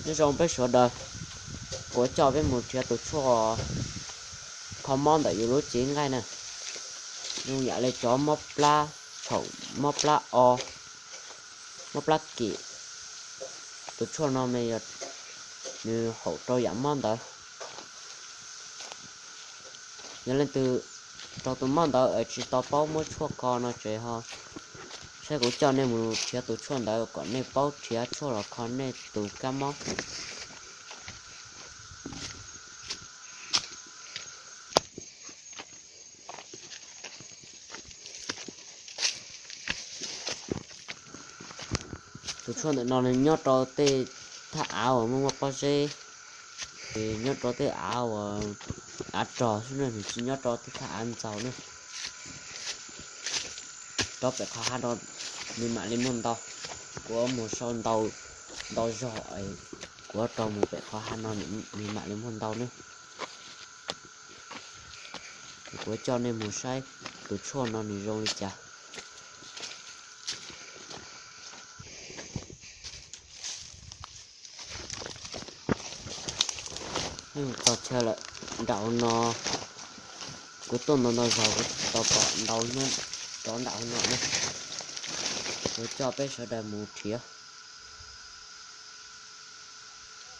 Nyob zoo peb sawv daws, kuv coj peb mus nrhiav tus tshuaj kho mob ntawm yus lub cev nqaij na. Zoo yam li cov mob plab txhaum, mob plab o, mob plab kim. Tus tshuaj no mas yog nws haum rau yam mob ntawd. Yog leej twg raug tus mob ntawd es tsis tau paub muab tshuaj kho no ces ho saib kuv coj nej mus nrhiav tus tshuaj ntawd kom nej paub nrhiav tshuaj los kho nej tus kab mob. Tus tshuaj ntawm no nws nyob rau tej thaj av uas muaj muaj pob zeb, ces nyob rau tej av uas av rog xwb na, nws tsis nyob rau tej thaj av ntxaus na. Rau pem qhov hav no nws mam li muaj ntau. Kuv mus sau ntau, ntau zog, kuv rau mus pem qhov hav no nws mam li muaj ntau na. Kuv coj nej mus saib tus tshuaj no nws zoo li cas. Txog chaw lawm, nram no, kuv tuaj ntau ntau zaus kuv tsis tau pom ntau nyob rov nram no na. Kuv coj peb sawv daws mus nrhiav.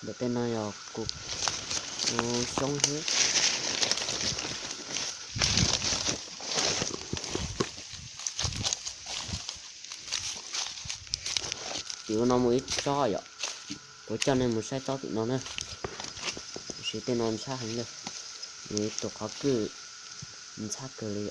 Ntawm tej no yog kuv xyoob xwb. Tim ub no muaj ib tsob yom, kuv coj nej mus saib tsob tim no na. Tiam sis tej no ntshab heev li, nws tus qhov kwj ntxhab kawg li.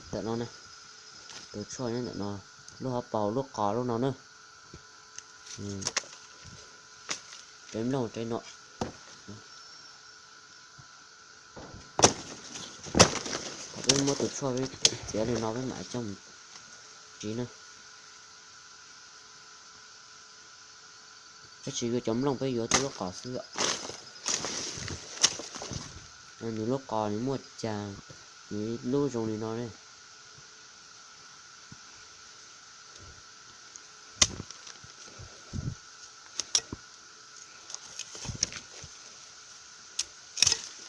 Ntawm no na, tus tshuaj nyob ntawm no, lub hauv paus lub qos lub no na. Reb nplooj reb no. Thaum peb muab tus tshuaj peb txiav li no peb mam coj mus tsiv na. Peb tsis yuav cov nplooj, peb yuav tej lub qos xwb. Nws lub qos nws muaj cas, nws ib lub zoo li no ne.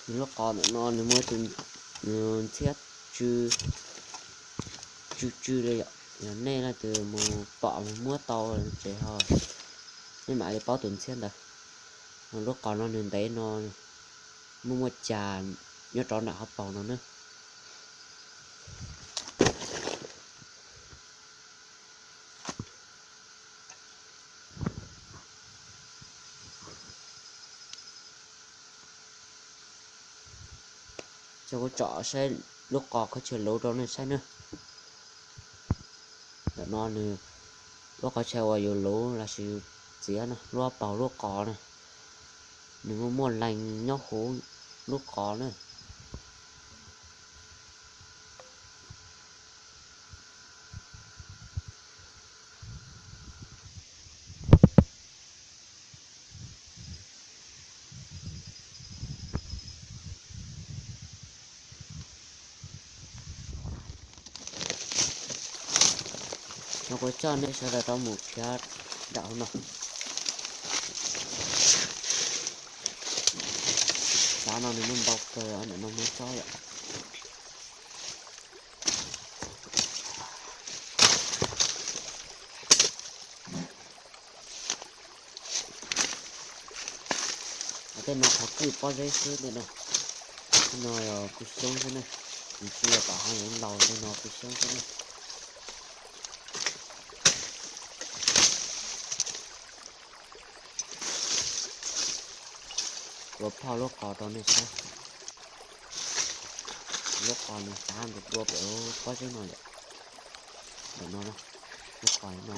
Nws lub qos ntawm no nws muaj tus ntxhiab tsw tsw li yom. Yog nej leej twg mus pom mus muab tau ces ho nej mam li paub tus ntxhiab ntawd. Lub qos no nws ntev no, muaj muaj cas nyob rau nram hauv paus no na. Ces kuv tsom saib lub qos qhov chaw luv rau nej saib na. Ntawm no nws lub qhov chaw uas yus luv los sis txiav na, lub paus lub qos na, nws muaj muaj lees nyob huv lub qos na. No kuv coj nej sawv daws rov mus khiav nram hauv no. Xav no nws muaj ntau kawg, ntawm no muaj tsob lawm. Tej no qhov kwj pob zeb xwb tej no. Tej no yog kwj xyoob xwb ne, nws tsis yog tom hav zoov laus, tej no kwj xyoob xwb ne. Kuv phoj lub qos rau nej saib. Lub qos nws xav ntua pem lub pob zeb no lawm. Ntawm no, lub qos no.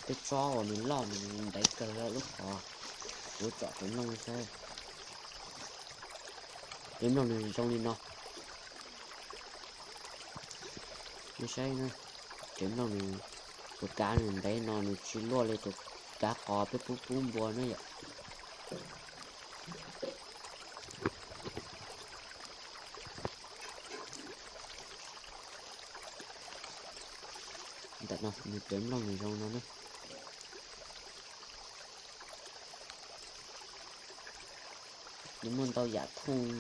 Tej tsob uas nws loj nws ntev kawg lub qos. Kuv tsom reb nplooj saib. Reb nplooj nws zoo li no. Nej saib, tsev nplooj nws, tus kav nws ntev no nws tsis luaj li tus kav qos peb pub pub npua na yom. Ntawm no nws tsev nplooj nws zoo no na. Nws muaj ntau yam thooj,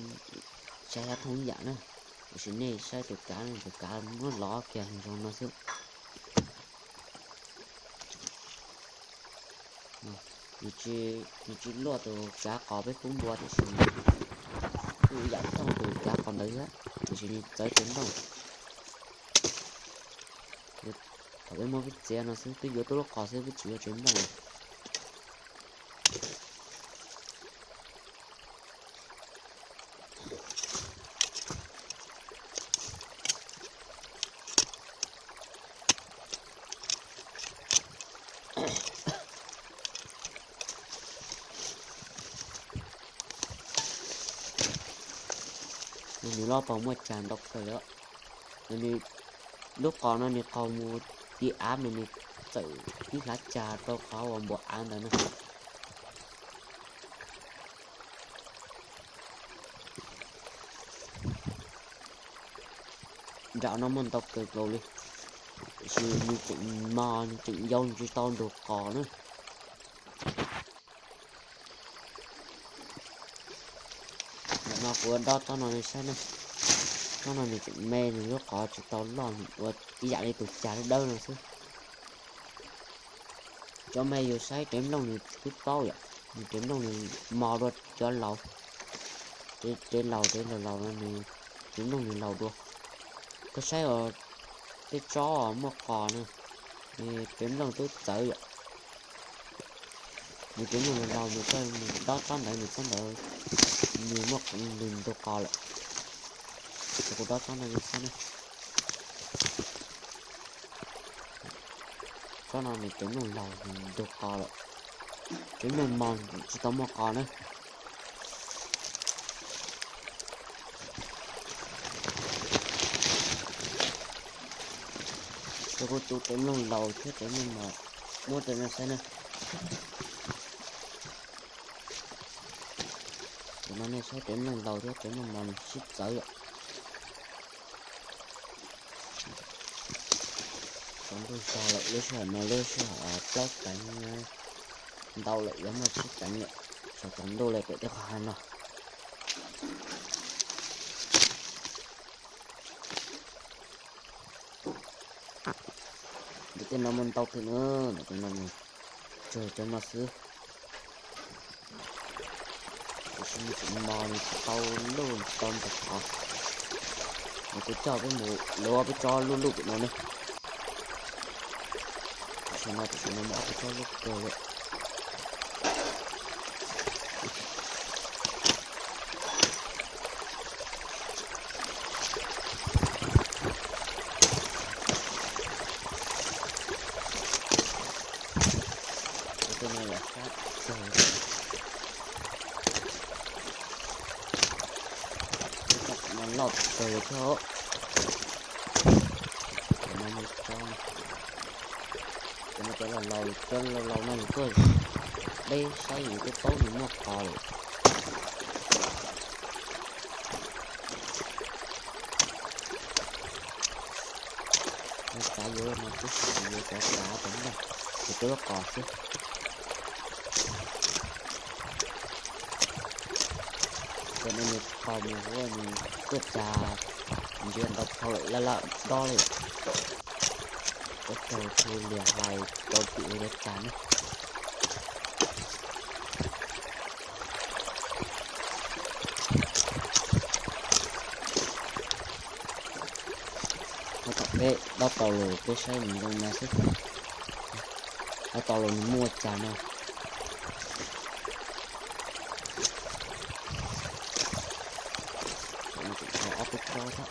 xya xya thooj ib yam na. Tiam sis nej saib tus kav no, tus kav muab lov kiag nws zoo no xwb. Nws tsis luaj tus kav qos peb pub npua tiam sis nws kuj yam thooj tus kav qos ntawd thiab tiam sis nws txawv tsev nplooj. Thaum peb muab peb txiav no xwb, peb yuav tub lub qos xwb, peb tsis yuav tsev nplooj. Nws loj pog muaj cag ntau kawg li. Nws, lub qos no nws qaug mus ti av mas nws txawm tib hlav cag rau qhov uas npua av ntawd na. Nram no muaj ntau kawg nkaus li, tiam sis nws tseem mos, nws tseem yau, nws tsis tau ntug qos na. Ntawm no kuv dob tsob no nej saib na. Tsob no nws tseem me, nws lub qos tsis tau loj, nws ua ib yam li tus cag dawb dawb no xwb. Cov me yus saib tsev nplooj nws tsis pub paub yom, nws tsev nplooj nws mos dua cov laus. Tsev laus, tsev laus laus no nws tsev nplooj nws laus dua. Koj saib os, tej tsob muaj qos na, nws tsev nplooj twb txawv yom. Nws tsev nplooj laus laus, nws koj dob tsob ntawd, nws tsob ntawd nws muaj nws ntug qos lawm. Ces kuv dob tsob no nej saib na. Tsob no nws tsev nplooj laus nws ntug qos lawm. Tsev nplooj mos tsis tau muaj qos na. Kuv kuj tu tsev nplooj laus thiab tsev nplooj mos muab rau nej saib na. Ntawm no nej saib tsev nplooj laus thiab tsev nplooj mos nws sib txawv yom. Tsaus ntuj zog lawm, lub sij hawm no lub sij hawm plaub teev ntau lawm, yuav muaj tsib teev lawm, tsaus tsaus ntuj li pem tej qhov hav no. Ntawm tej no muaj ntau kawg na, ntawm tej no nws tsawg cov no xwb. Tiam sis nws tseem mos, nws tsis tau luj, nws tsis tau ntug qos. Nws kuv coj peb mus luv peb tsob luj luj pem no na. Tam sim no, tam sim no muaj ob peb tsob luj kawg li. Tej no los sab kawg. Tej no loj kawg li thiab. Cov no muaj tsob, cov no cov laus laus, cov laus laus no nws tuaj deb saib nws twb paub nws muaj qos lawm. Nws xav yuav no xwb, yuav cov kav cov nplooj, yuav cov lub qos xwb. Cov no nws qaug mus ua nws tuaj cas ntsia ntau dhau lawm laj laj dob li. Cov raug thu liam hlais rau tim ua cov cas na. Tab tom peb dob tau los peb saib nws zoo no xwb. Dob tau los nws muaj cas no. Ob peb tsob thiab.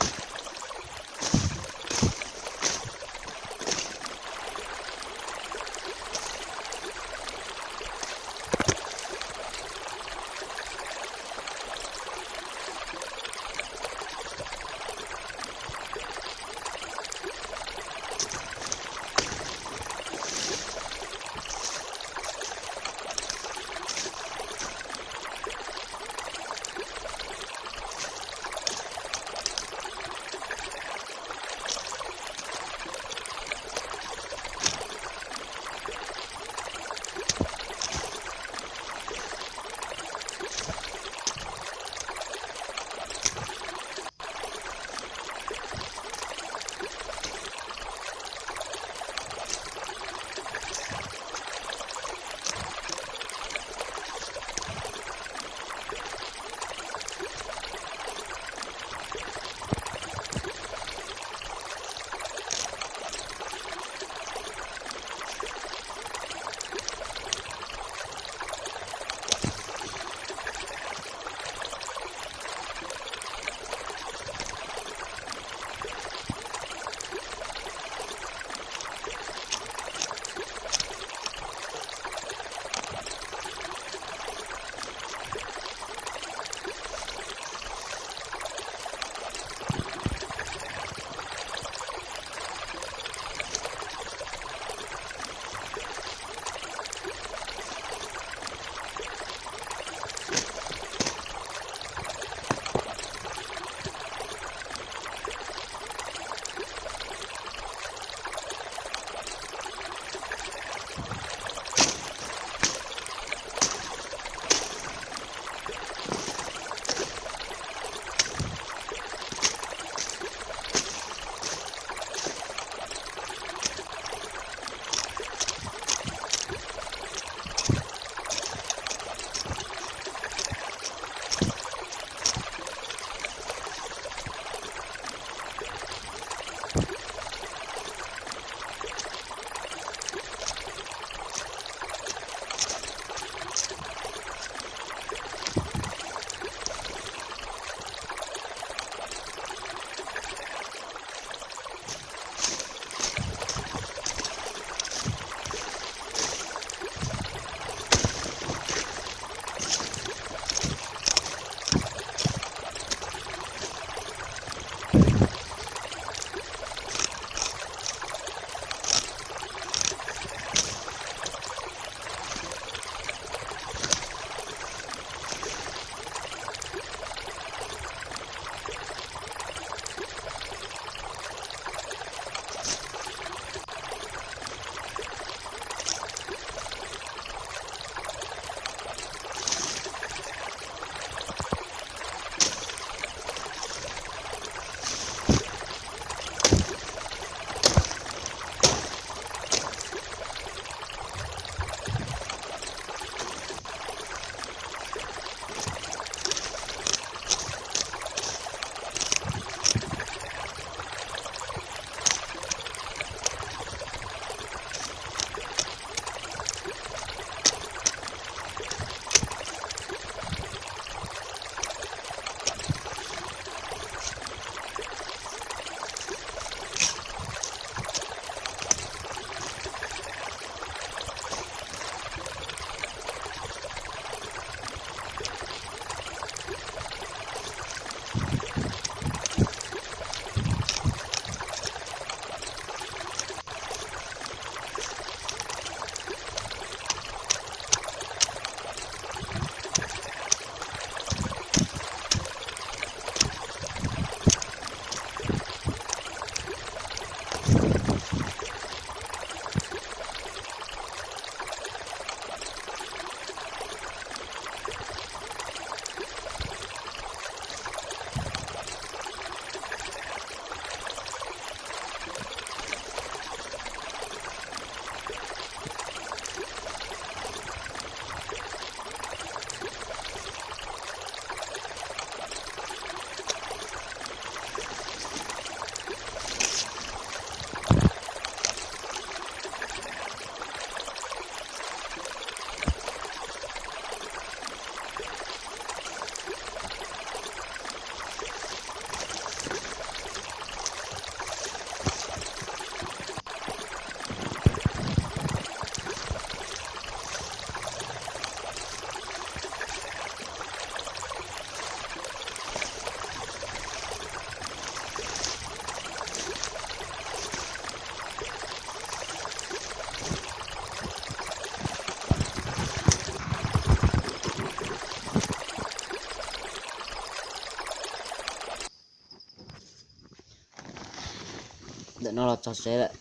Los txog tsev lawm,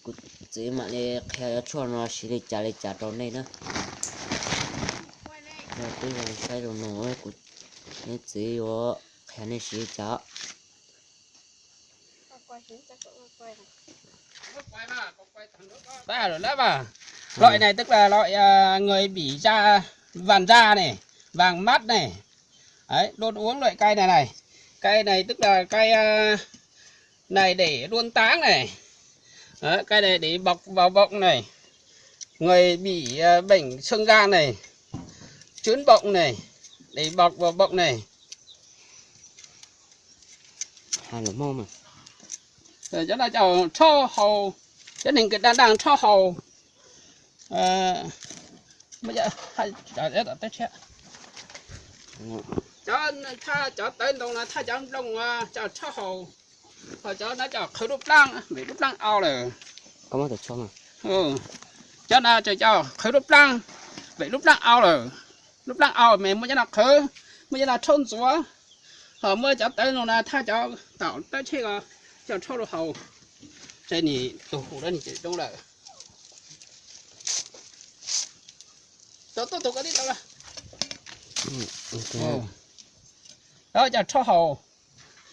kuv txiv mam li qhia tshuaj no siv li cas li cas rau nej na. Twb saib zoo no, kuv, nej txiv yuav qhia nej siv li cas. Loại này tức là loại à, người bị da, vàng da này, vàng mắt này. Đấy, luôn uống loại cây này này. Cây này tức là cây à, này để luôn táng này. Đấy, cây này để bọc vào bụng này. Người bị à, bệnh xương gan này, chướng bụng này, để bọc vào bụng này. Hai lỗ mông mà. Ờ, cho nó cho thô hầu, cho nên cái đang đang thô hầu. Ờ, bây giờ hai cho để tao test check. Cho tha cho tới đồng là tha cho đồng cho thô hầu. Rồi cho nó cho khử đục lăng, vì đục lăng ao rồi. Có mất tao cho mà. Ừ. Cho nó cho cho khử đục lăng, vì đục lăng ao rồi. Đục lăng ao mày mua cho nó khử, mua cho nó thôn rúa. Họ mua cho tới đồng là tha cho tao test check cho thô hầu. Trên này tụi hụ đó này chỉ đúng là Cov tuaj tus ko tib tau la. Đó cho thój hau.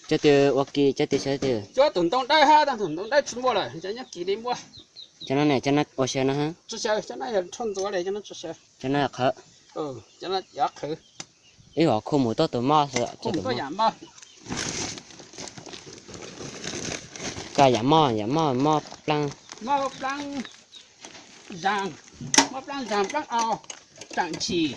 Cov tias ua ke, cov tias saib tias. Cov tus ntoo dawb hab, tus ntoo dawb tsis muaj lawm, cov nyob kis li muaj. Cov no ne, cov no ua xyaw no hab. Tsis xyaw, cov no yog thauj ntxuav li, cov no tsis xyaw. Cov no yog qhwv. Cov no yog qhwv. Ib hom khuj mus tuaj tus moj xwb. Khuj mus tuaj yam moj. Koj yam moj, yam moj, moj plaab. Moj plaab zag, moj plaab zag plaab au, tsaam chim.